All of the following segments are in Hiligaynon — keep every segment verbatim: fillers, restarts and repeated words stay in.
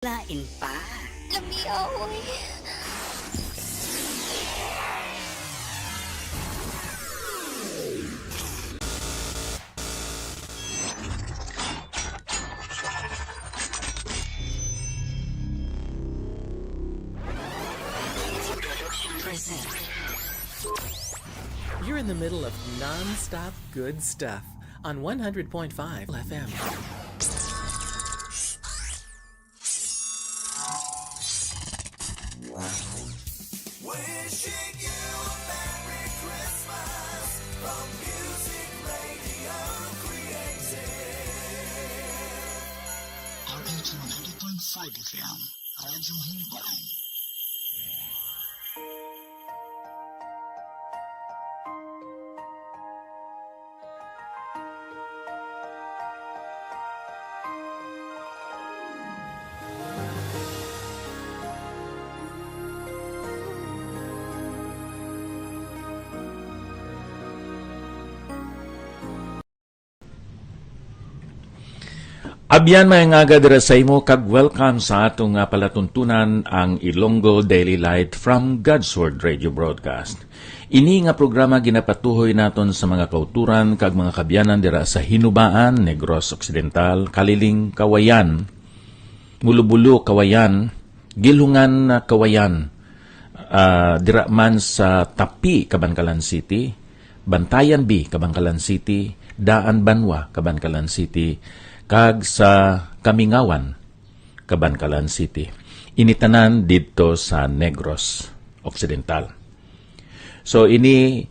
Lain pa. Lami, oy. Present. You're in the middle of non-stop good stuff on one hundred point five F M. Wishing you a Merry Christmas from Music Radio Creative. R H one hundred point five F M, Radyo Himbalan. Abyan, may ngaga dira sa imo, kag welcome sa ato nga palatuntunan, ang Ilonggo Daily Light from God's Word Radio Broadcast. Ini nga programa ginapatuhoy naton sa mga kauturan kag mga kabyanan dira sa Hinubaan, Negros Occidental, Kaliling, Kawayan, Mulubulo, Kawayan, Gilhungan, Kawayan, ah, dira man sa Tapi, Kabankalan City, Bantayan B, Kabankalan City, Daan Banwa, Kabankalan City, kag sa Kamingawan, Kabankalan City. Ini tanan didto sa Negros Occidental. So, ini,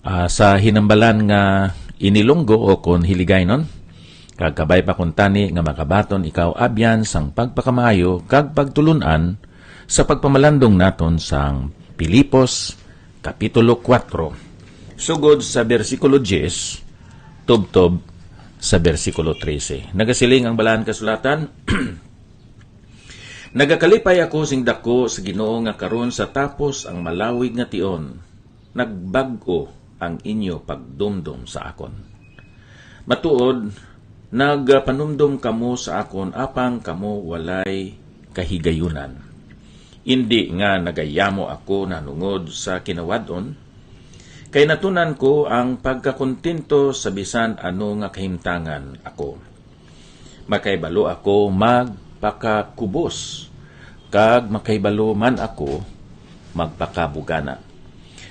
ah, sa hinambalan nga inilunggo o kon hiligaynon, kag kabay pa kuntani nga makabaton ikaw abyan sang pagpakamaayo kag pagtulun-an sa pagpamalandong naton sang Filipos, Kapitulo kuwatro, sugod sa bersikulo diyes, tubtob sa bersikulo trese. Nagasiling ang Balaan Kasulatan, Nagakalipay ako sing daku sa Ginoo nga karon sa tapos ang malawig nga tion, nagbag-o ang inyo pagdumdom sa akon. Matuod, nagpanumdom kamo sa akon apang kamo walay kahigayunan. Indi nga nagayamo ako nahanungod sa kinawad-on, kay natun-an ko ang pagkakontento sa bisan ano nga kahimtangan ako. Makahibalo ako magpakakubos, kag makahibalo man ako magpakabugana.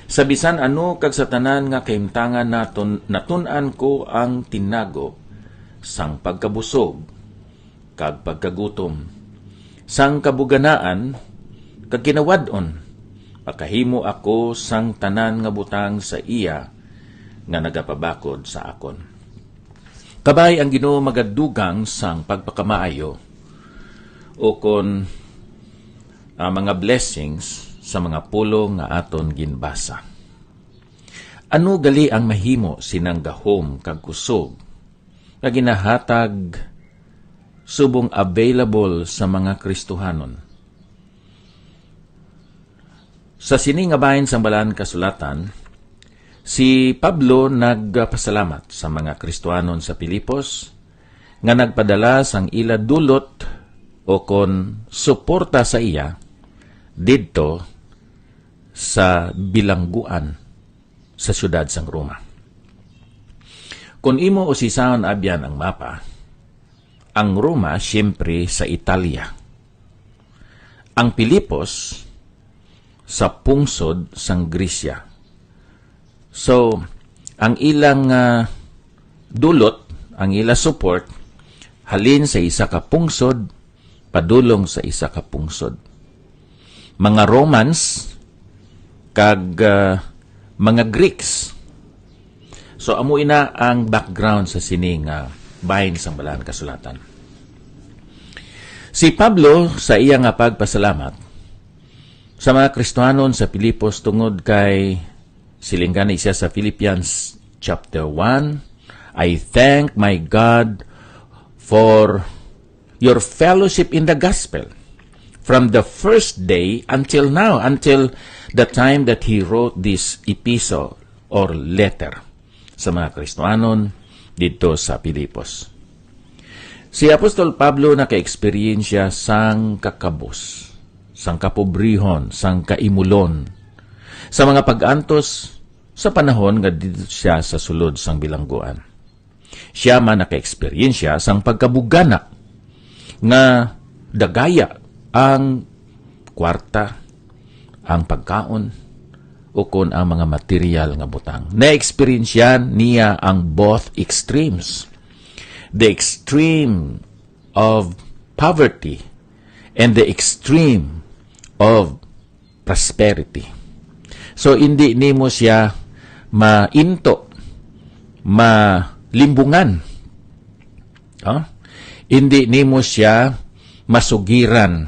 Sa bisan ano kag sa tanan nga kahimtangan naton, natun-an ko ang tinago sang pagkabusog kag pagkagutom, sang kabuganaan kag kinawad-on. Makahimo ako sang tanan nga butang sa iya nga nagapabakod sa akon. Kabay ang Ginoo magadugang sang pagpakamaayo, ukon, ah, mga blessings sa mga pulong nga aton ginbasa. Ano gali ang mahimo sinang gahom kag kusog nga ginahatag subong available sa mga Kristohanon? Sa sini nga bahin sang Balaan Kasulatan, si Pablo nagpasalamat sa mga Kristohanon sa Filipos nga nagpadala sang ila dulot o kon suporta sa iya didto sa bilangguan sa siyudad sang Roma. Kon imo usisaon abyan ang mapa, ang Roma siyempre sa Italia. Ang Filipos sa pungsod sang Grisya. So, ang ilang, ah, dulot, ang ila support, halin sa isa ka pungsod padulong sa isa ka pungsod. Mga Romans kag, ah, mga Greeks. So, amo ina ang background sa sini nga bahin sang Balaan Kasulatan. Si Pablo, sa iya nga pagpasalamat sa mga Kristohanon sa Filipos tungod kay, siling gani siya sa Philippians chapter one, "I thank my God for your fellowship in the gospel from the first day until now," until the time that he wrote this epistle or letter sa mga Kristohanon didto sa Filipos. Si Apostol Pablo nakaeksperyensya sang kakabos, sang kapobrehon, sang kaimulon, sa mga pag-antos sa panahon nga didto siya sa sulod sang bilangguan. Sia man nakaeksperyensya sang pagkabugana nga dagaya ang kwarta, ang pagkaon, ukon ang mga material nga butang. Naeksperyensya niya ang both extremes, the extreme of poverty and the extreme of prosperity. So, hindi nimo siya mainto, malimbungan. Oh? Hindi nimo siya masugiran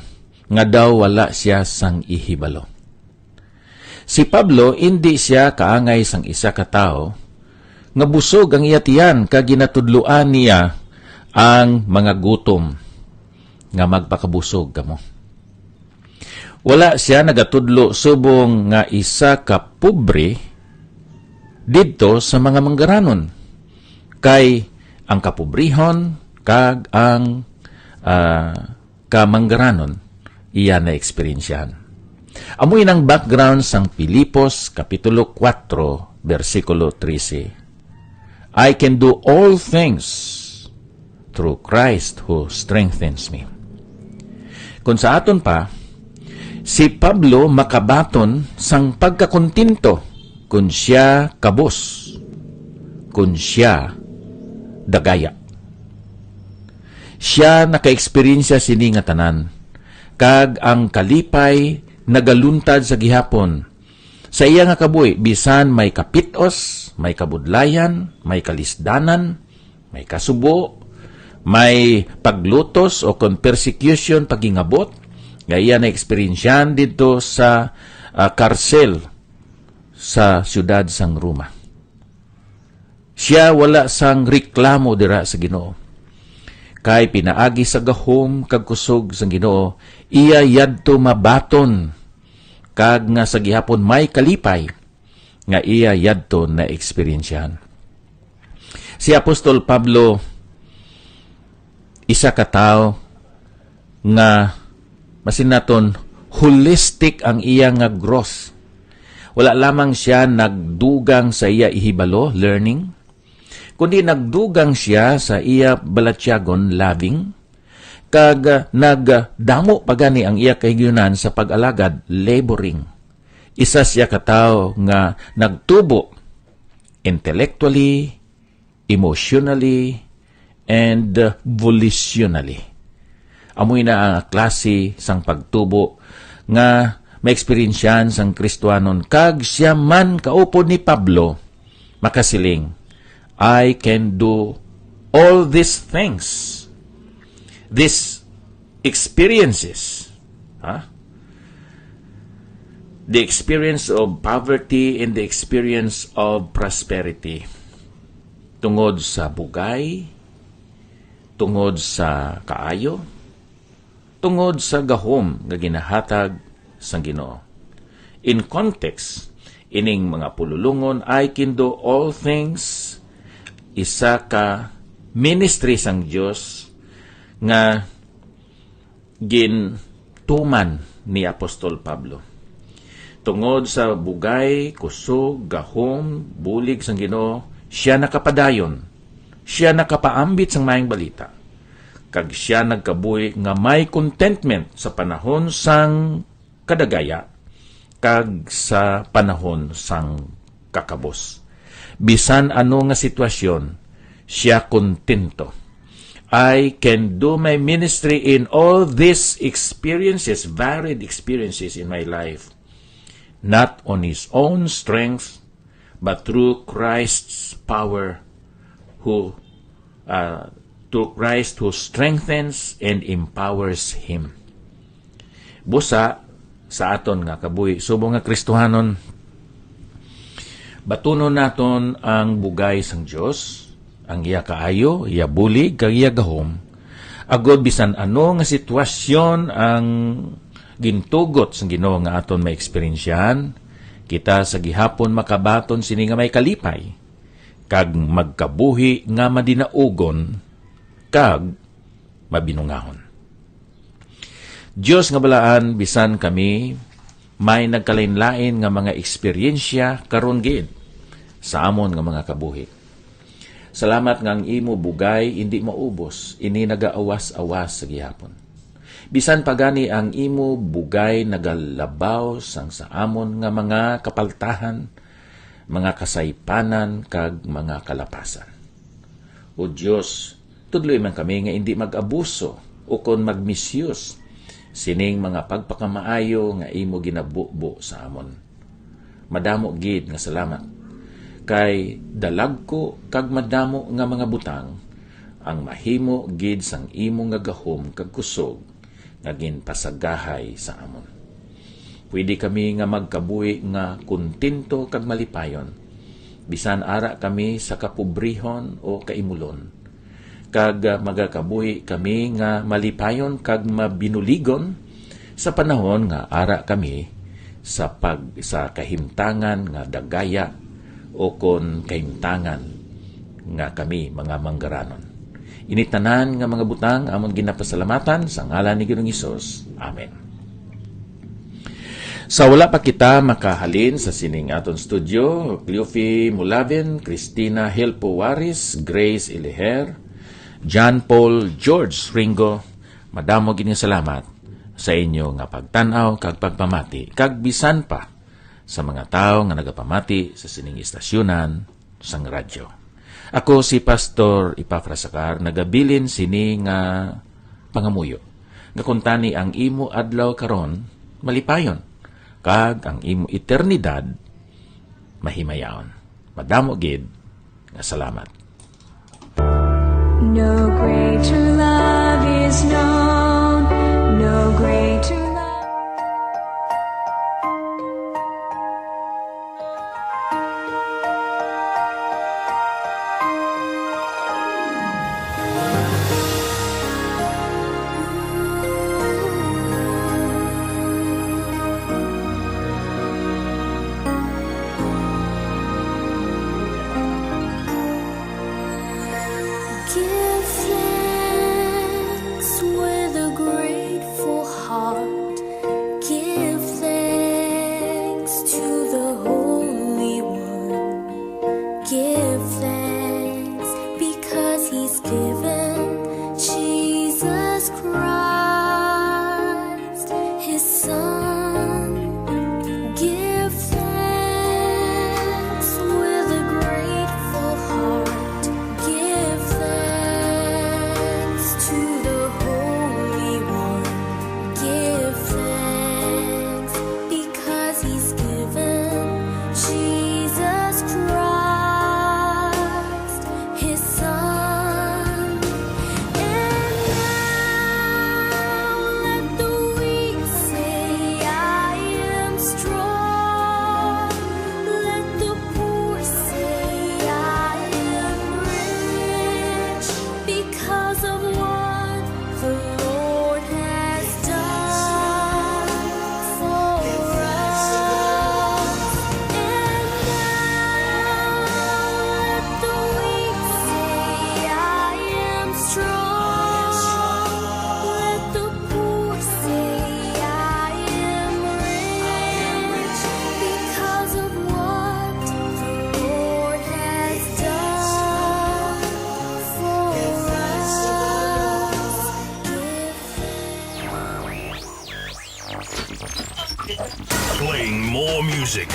nga daw wala siya sang ihibalo. Si Pablo, hindi siya kaangay sang isa ka tawo nga busog ang iya tiyan kag ginatudloan niya ang mga gutom nga magpakabusog kamo. Wala siya nagatudlo subong nga isa ka pobre didto sa mga manggaranon, kay ang kapobrehon kag ang, ah, kamanggaranon iya naeksperyensyahan. Amo inang background sang Filipos Kapitulo kuwatro, bersikulo trese, "I can do all things through Christ who strengthens me." Kung sa aton pa, si Pablo makabaton sang pagkakontento kun sia kabos, kun sia dagaya. Sia nakaeksperyensya sini nga tanan, kag ang kalipay nagaluntad sa gihapon sa iya nga kabuhi, bisan may kapit-os, may kabudlayan, may kalisdanan, may kasubo, may paglutos o kon persecution, paghingabot nga iya naeksperyensyahan didto sa, ah, karsel sa siyudad sang Roma. Sia wala sang reklamo dira sa Ginoo, kay pinaagi sa gahom kag kusog sang Ginoo iya yadto mabaton, kag nga sa gihapon may kalipay nga iya yadto naeksperyensyahan. Si Apostol Pablo, isa ka tawo nga, masin naton, holistic ang iya nga growth. Wala lamang sia nagdugang sa iya ihibalo, learning, kundi nagdugang sia sa iya balatyagon, loving, kag, ah, nagdamo pa gani ang iya kahigayunan sa pag-alagad, laboring. Isa sia ka tawo nga nagtubo intellectually, emotionally, and, uh, volitionally. Amo ina ang klase sang pagtubo nga maeksperiensyahan sang Kristiyanon, kag sia man kaupod ni Pablo makasiling, "I can do all these things." These experiences, ha? The experience of poverty and the experience of prosperity. Tungod sa bugay, tungod sa kaayo, tungod sa gahom nga ginahatag sang Ginoo. In context, ining mga pululongon, "I can do all things," isa ka ministry sang Dios nga gintuman ni Apostol Pablo. Tungod sa bugay, kusog, gahom, bulig sang Ginoo, sia nakapadayon, sia nakapaambit sang Maayong Balita, kag sia nagkabuhi nga may contentment sa panahon sang kadagaya kag sa panahon sang kakabos. Bisan ano nga sitwasyon, sia kontento. "I can do my ministry in all these experiences, varied experiences in my life, not on his own strength, but through Christ's power who, uh, through Christ who strengthens and empowers him." Busa, sa aton nga kabuhi subong nga Kristohanon, batunon naton ang bugay sang Dios, ang iya kaayo, iya bulig, kag iya gahom, agod bisan ano nga sitwasyon ang gintugot sang Ginoo nga aton maeksperiensyahan, kita sa gihapon makabaton sini nga may kalipay, kag magkabuhi nga madinaugon, kag mabinungahon. Dios nga balaan, bisan kami may nagkalainlain nga mga eksperyensya karon gid sa amon nga mga kabuhi. Salamat nga ang imo bugay indi maubos, ini nagaawas-awas sa gihapon. Bisan pa gani ang imo bugay nagalabaw sang sa amon nga mga kapaltahan, mga kasaypanan, kag mga kalapasan. O Dios, tudloi man kami nga indi mag-abuso ukon mag-misuse sining mga pagpakamaayo nga imo ginabubo sa amon. Madamo gid nga salamat, kay dalagko kag madamo nga mga butang ang mahimo gid sang imo nga gahom kag kusog nga ginpasagahay sa amon. Pwede kami nga magkabuhi nga kontento kag malipayon, bisan ara kami sa kapobrehon o kaimulon, kag, ah, magakabuhi kami nga malipayon kag mabinuligon sa panahon nga ara kami sa pag-, sa kahimtangan nga dagaya o kon kahimtangan nga kami mga manggaranon. Ini tanan nga mga butang amon ginapasalamatan sa ngalan ni Ginoong Hesus. Amen. Sa wala pa kita makahalin sa sining aton studio, Cleofe Mulaven, Christina Hilpo Waris, Grace Iliher, John Paul George Ringo, madamo gid nga salamat sa inyo nga pagtan-aw kag pagpamati, kag bisan pa sa mga tawo nga nagapamati sa sining istasyonan sang radyo. Ako si Pastor Epafras Acar, nagabilin sini nga pangamuyo, nga kuntani ang imo adlaw karon malipayon, kag ang imo eternidad mahimayaon. Madamo gid nga salamat. No greater love is known, no greater love. Give thanks with a grateful heart. Give thanks to the Holy One. Give thanks because He's given Jesus Christ, His Son. Give thanks with a grateful heart. Give thanks to the Holy One. Give thanks because He's given Jesus Christ, His Son. And now let the weak say, "I am strong." Let the poor say, "I am rich." Because of what the Lord has done for us. And now let the weak say, "I am strong." Let the poor say, "I am rich," because of what the Lord has done for us. Playing more music.